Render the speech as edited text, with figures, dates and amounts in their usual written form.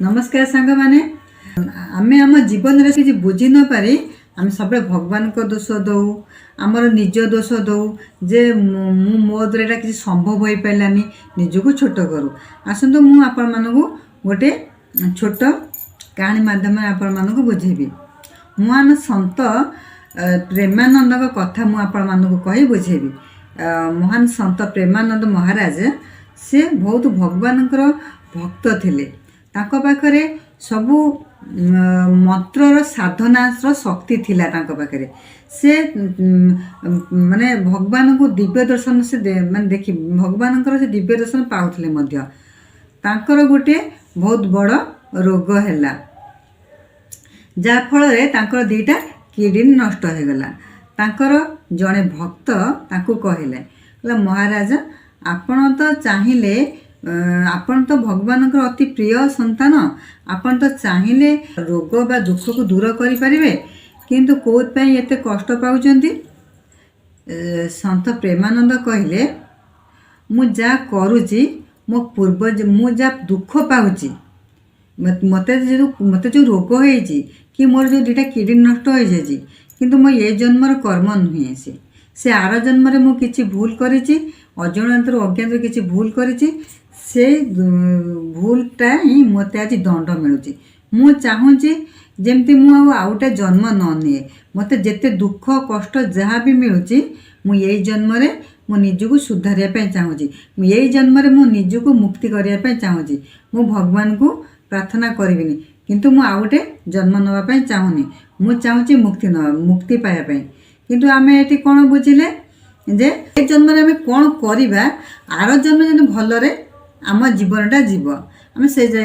ନମସ୍କାର ସାଙ୍ଗମାନେ। ଆମେ ଆମ ଜୀବନରେ କିଛି ବୁଝି ନ ପାରି ଆମେ ସବୁବେଳେ ଭଗବାନଙ୍କ ଦୋଷ ଦେଉ, ଆମର ନିଜ ଦୋଷ ଦେଉ ଯେ ମୁଁ ମୋ ଦ୍ୱାରା ଏଇଟା କିଛି ସମ୍ଭବ ହୋଇପାରିଲାନି। ନିଜକୁ ଛୋଟ କରୁ। ଆସନ୍ତୁ, ମୁଁ ଆପଣମାନଙ୍କୁ ଗୋଟେ ଛୋଟ କାହାଣୀ ମାଧ୍ୟମରେ ଆପଣମାନଙ୍କୁ ବୁଝେଇବି। ମହାନ ସନ୍ଥ ପ୍ରେମାନନ୍ଦଙ୍କ କଥା ମୁଁ ଆପଣମାନଙ୍କୁ କହି ବୁଝେଇବି। ମହାନ ସନ୍ଥ ପ୍ରେମାନନ୍ଦ ମହାରାଜ, ସେ ବହୁତ ଭଗବାନଙ୍କର ଭକ୍ତ ଥିଲେ। ତାଙ୍କ ପାଖରେ ସବୁ ମନ୍ତ୍ରର ସାଧନାର ଶକ୍ତି ଥିଲା ତାଙ୍କ ପାଖରେ। ସେ ମାନେ ଭଗବାନଙ୍କୁ ଦିବ୍ୟ ଦର୍ଶନ ସେ ମାନେ ଦେଖି ଭଗବାନଙ୍କର ସେ ଦିବ୍ୟ ଦର୍ଶନ ପାଉଥିଲେ ମଧ୍ୟ। ତାଙ୍କର ଗୋଟିଏ ବହୁତ ବଡ଼ ରୋଗ ହେଲା, ଯାହାଫଳରେ ତାଙ୍କର ଦୁଇଟା କିଡ଼ନୀ ନଷ୍ଟ ହୋଇଗଲା। ତାଙ୍କର ଜଣେ ଭକ୍ତ ତାଙ୍କୁ କହିଲେ, କହିଲେ, "ମହାରାଜା, ଆପଣ ତ ଚାହିଁଲେ, ଆପଣ ତ ଭଗବାନଙ୍କର ଅତି ପ୍ରିୟ ସନ୍ତାନ, ଆପଣ ତ ଚାହିଁଲେ ରୋଗ ବା ଦୁଃଖକୁ ଦୂର କରିପାରିବେ, କିନ୍ତୁ କେଉଁଥିପାଇଁ ଏତେ କଷ୍ଟ ପାଉଛନ୍ତି?" ସନ୍ଥ ପ୍ରେମାନନ୍ଦ କହିଲେ, "ମୁଁ ଯାହା କରୁଛି, ମୋ ପୂର୍ବ ମୁଁ ଯାହା ଦୁଃଖ ପାଉଛି, ମୋତେ ଯେଉଁ ରୋଗ ହେଇଛି କି ମୋର ଯେଉଁ ଦୁଇଟା କିଡ଼ନୀ ନଷ୍ଟ ହୋଇଯାଇଛି, କିନ୍ତୁ ମୋ ଏ ଜନ୍ମର କର୍ମ ନୁହେଁ। ସେ ସେ ଆର ଜନ୍ମରେ ମୁଁ କିଛି ଭୁଲ କରିଛି, ଅଜାଣତରୁ ଅଜ୍ଞାତରେ କିଛି ଭୁଲ କରିଛି। ସେଇ ଭୁଲଟା ହିଁ ମୋତେ ଆଜି ଦଣ୍ଡ ମିଳୁଛି। ମୁଁ ଚାହୁଁଛି ଯେମିତି ମୁଁ ଆଉ ଗୋଟେ ଜନ୍ମ ନ ନିଏ। ମୋତେ ଯେତେ ଦୁଃଖ କଷ୍ଟ ଯାହା ବି ମିଳୁଛି, ମୁଁ ଏଇ ଜନ୍ମରେ ମୁଁ ନିଜକୁ ସୁଧାରିବା ପାଇଁ ଚାହୁଁଛି। ମୁଁ ଏଇ ଜନ୍ମରେ ମୁଁ ନିଜକୁ ମୁକ୍ତି କରିବା ପାଇଁ ଚାହୁଁଛି। ମୁଁ ଭଗବାନଙ୍କୁ ପ୍ରାର୍ଥନା କରିବିନି, କିନ୍ତୁ ମୁଁ ଆଉ ଗୋଟେ ଜନ୍ମ ନେବା ପାଇଁ ଚାହୁଁନି। ମୁଁ ଚାହୁଁଛି ମୁକ୍ତି ନେବା, ମୁକ୍ତି ପାଇବା ପାଇଁ।" କିନ୍ତୁ ଆମେ ଏଠି କ'ଣ ବୁଝିଲେ ଯେ ଏ ଜନ୍ମରେ ଆମେ କ'ଣ କରିବା, ଆର ଜନ୍ମ ଯେମିତି ଭଲରେ ଆମ ଜୀବନଟା ଯିବ, ଆମେ ସେ ଯାଏ